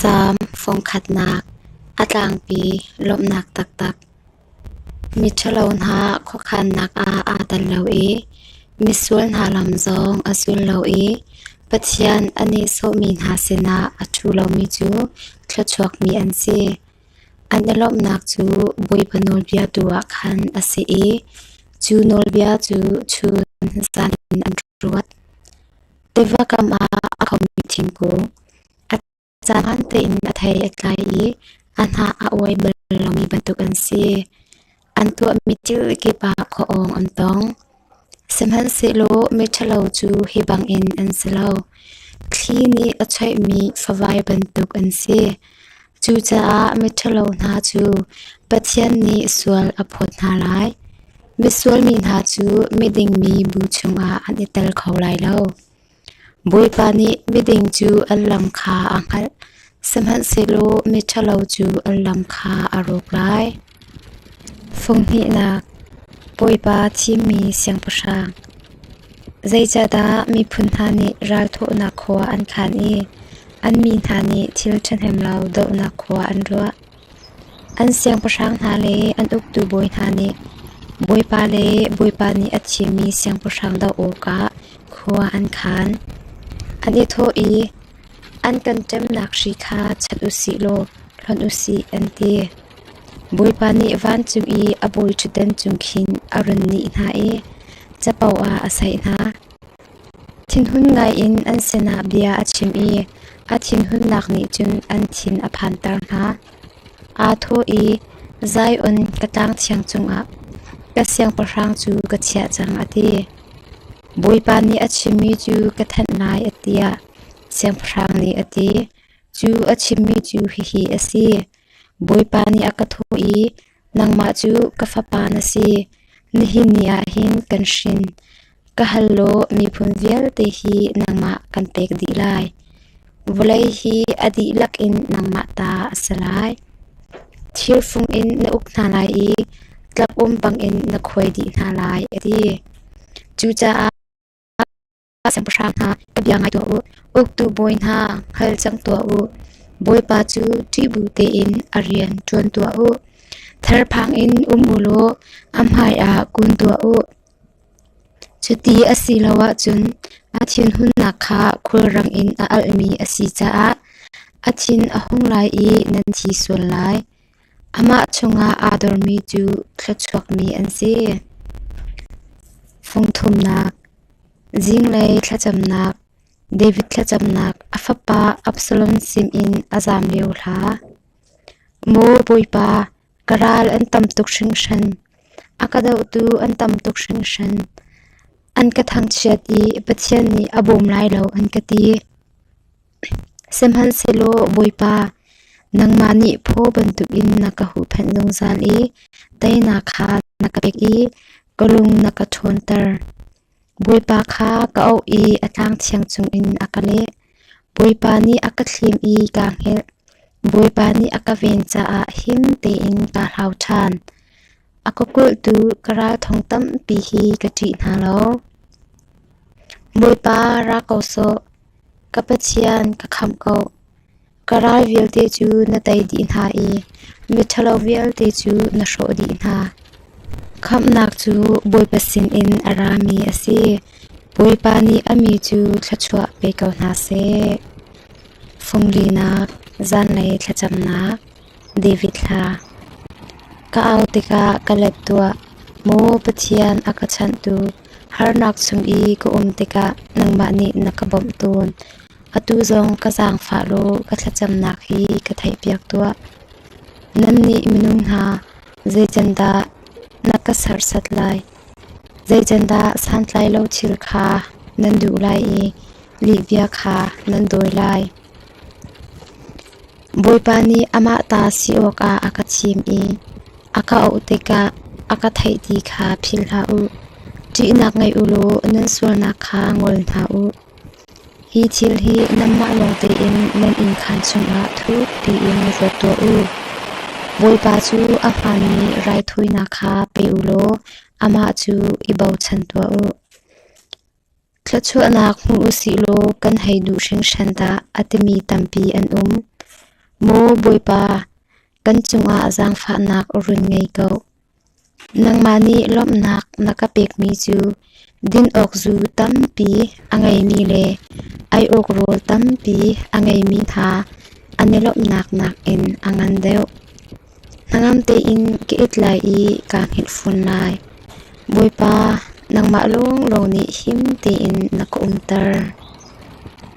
Salm fungkhatnak a tlangpi lawmhnak taktak. Miṭhalo hna khuakhannak ah aa tel lo i misual hna lam zong a zul lo i Pathian a nehsawhmi hna sinah a ṭhu lomi cu thluachuakmi an si. An i lawmhnak cu Bawipa nawlbia tu ah khan a si i cu nawlbia cu chun zan in an ruat. Tiva kam ah a khomi thingkung, a caan tein a thei a tlai i a hnah a uai bal lomi bantuk an si. An tuahmi thil kip ah khuaawng an tong. Sihmanhsehlaw miṭhalo cu hi bangin an si lo; thli nih a choihmi favai bantuk an si. Cucaah miṭhalo hna cu Pathian nih sual a phawt hna lai. Misual mi hna cu miding mi bu chungah an i tel kho lai lo. Bawipa nih miding cu an lam kha a hngalh, sihmanhsehlaw miṭhalo cu an lam kha a rawk lai. Funghnihnak Bawipa thimmi siangpahrang. Zeicahdah miphun hna nih ralthawhnak khua an khan i an mi hna nih thil ṭhahnem lo dohnak khua an ruah? An siangpahrang hna le an uktu bawi hna nih Bawipa le Bawipa nih a thimmi siangpahrang doh awkah khua an khan. An i thawh i, An kan ṭemnak hri kha chat u sih law hlonh u sih, an ti. Bawipa nih vancung i a bawiṭhutdan cung khin a run nih hna i capo ah a saih hna. Thinhun ngaiin an sinah bia a chim i a thinhunnak nih cun an thin a phanter hna. Aa thawh i, Zion ka tlang thiang cungah ka siangpahrang cu ka chiah cang, a ti. Bawipa nih a chimmi cu ka thanh lai, tiah siangpahrang nih a ti. Cu a chimmi cu hihi a si: Bawipa nih a ka thawh i, Nangmah cu ka fapa na si, nihin ni ah hin kan hrin. Ka hal law miphun vialte hi nangmah kan pek dih lai. Vawlei hi a dihlak in nangmah ta a si lai. Thirfung in na uk hna lai i tlak-um bangin na khuai dih hna lai, a ti. Cucaah siangpahrang hna, ka bia ngai tuah u. Uktu bawi hna, hngal cang tuah u. Bawipa cu ṭih bu tein a rian ṭuan tuah u. Therphang in um u law a hmaiah kun tuah u. Cuti a si lo ahcun a thinhunnak kha khulrang in a alhmi a si caah a thin a hung lai i nan thi sual lai. Amah chungah aa dormi cu thluachuakmi an si. Fungthumnak Zinglei thlacamnak David thlacamnak a fapa Absalom sinin a zaam lio hla. Maw Bawipa, ka ral an tam tuk hringhran. A ka dohtu an tam tuk hringhran. An ka thangchiat i Pathian nih a bawm lai lo an ka ti. Sihmanhsehlaw Bawipa, nangmah nih phaw bantukin na ka huhphenh zungzal i teinak kha na ka pek i ka lung na ka ṭhawnter. Bawipa kha ka auh i a tlang thiang cungin a ka leh. Bawipa nih a ka thlim i kaa hngilh. Bawipa nih a ka ven caah him tein kaa hlau ṭhan. A ka kulhtu ka ral thong tampi hi ka ṭih hna lo. Bawipa, ra ko sawh! Ka Pathian, ka khamh ko. Ka ral vialte cu na tei dih hna i miṭhalo vialte cu na hrawh dih hna. Khamhnak cu Bawipa sinin a rami a si. Bawipa nih a mi cu thluachuah pe ko hna seh. Funglinak, zanlei thlacamnak, David hla. Ka au tikah ka let tuah, maw Pathian a ka chanhtu, harnak chung i ka um tikah nangmah nih na ka bawmh tawn. Atu zong ka zaangfah law ka thlacamnak hi ka theihpiak tuah. Nannih minung hna, zeicandah na ka serhsat lai? Zeicandah santlai lo thil kha nan duh lai i lihbia kha nan dawi lai? Bawipa nih amah ta si awkah a ka thim i a ka auh tikah a ka theih ti kha philh hlah u. Ṭihnak ngei u law nan sualnak kha ngol hna u. Hi thil hi nanmah lawng tein nan innkhaan chungah thuk piin ruat tuah u. Bawipa cu a hmaanmi raithawinak kha pe u law amah cu i bochan tuah u. Thluachuahnak hmu u sihlaw kan hei duh hringhran dah a timi tampi an um. Maw Bawipa, kan cungah zaangfahnak run ngei ko. Nangmah nih lawmhnak na ka pekmi cu din awk zu tampi a ngeimi le ei awk rawl tampi a ngeimi hna an i lawmhnak nakin a ngan deuh. Hnangam tein ka it lai i kaa hngilh fawn lai. Bawipa, nangmah lawnglawng nih him tein na ka umter.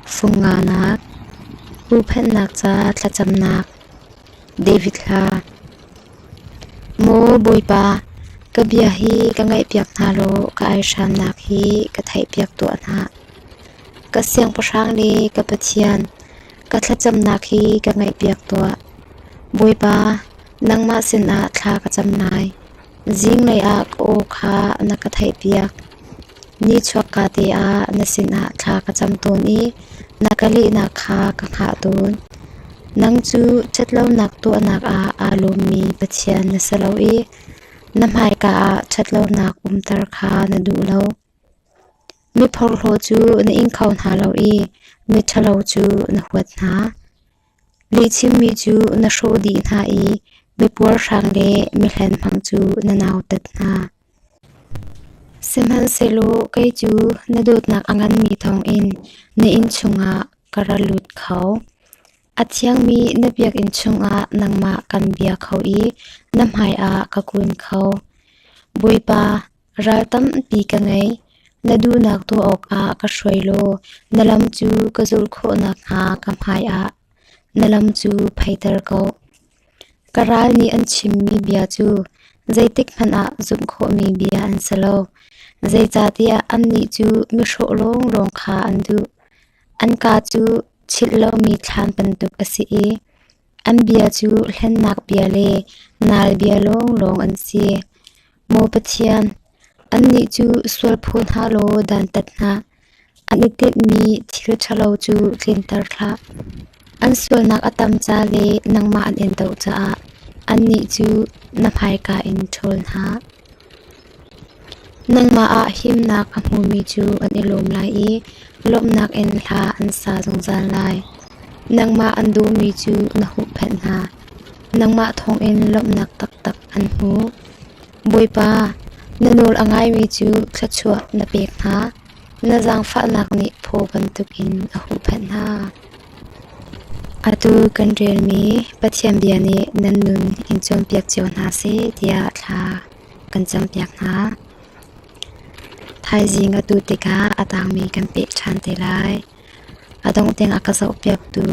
Fung nganak, Huhphenhnak ca thlacamnak, David hla. Maw Bawipa, ka bia hi ka ngaihpiak hna law ka aihramnak hi ka theihpiak tuah hna. Ka siangpahrang le ka Pathian, ka thlacamnak hi ka ngaihpiak tuah. Bawipa, nangmah sinah thla ka cam lai. Zinglei ah ka aw kha na ka theihpiak. Nichuakka te ah na sinah thla ka cam tawn i na ka lehnak kha ka hngah tawn. Nang cu ṭhatlonak tuahnak ah aa lawmmi Pathian na si lo i na hmaika ah ṭhatlonak umter kha na duh lo. Mi phorhlaw cu na ing kho hna lo i miṭhalo cu na huat hna. Lihchimmi cu na hrawh dih hna i mipuarhrang le mihlenhmang cu na nautat hna. Sihmanhsehlaw kei cu na dawtnak a nganmi thawngin na inn chungah ka ra lut kho. A thiangmi na biakinn chungah nangmah kan bia kho i na hmaiah ka kun kho. Bawipa, ral tampi ka ngei. Na duhnak tuah awkah ka hruai law na lam cu ka zulh khawh nakhnga ka hmaiah na lam cu pheiter ko. Ka ral nih an chimmi bia cu zeitikhmanh ah zumh khawhmi bia an si lo, zeicahtiah annih cu mihrawh lawnglawng kha an duh. An kaa cu chilh lomi thlan bantuk a si i an bia cu hlennak bia le nal bia lawnglawng an si. Maw Pathian, annih cu sual phaw hna law dantat hna. An i tinhmi thil ṭhalo cu tlinter hlah. An sualnak a tam ca le nangmah an in doh caah annih cu na hmaika in ṭhawl hna. Nangmah ah himnak a hmumi cu an i lawm lai i lawmhnak in hla an sa zungzal lai. Nangmah an dawmi cu na huhphenh hna. Nangmah thawngin lawmhnak taktak an hmu. Bawipa, na nawl a ngaimi cu thluachuah na pek hna. Na zaangfahnak nih phaw bantukin a huhphenh hna. Atu kan relmi Pathian bia nih nan nun in cawnpiak cio hna seh tiah thla kan campiak hna. Thaizing atu tikah a tangmi kan peh ṭhan te lai. A dongh tiang a ka zohpiaktu.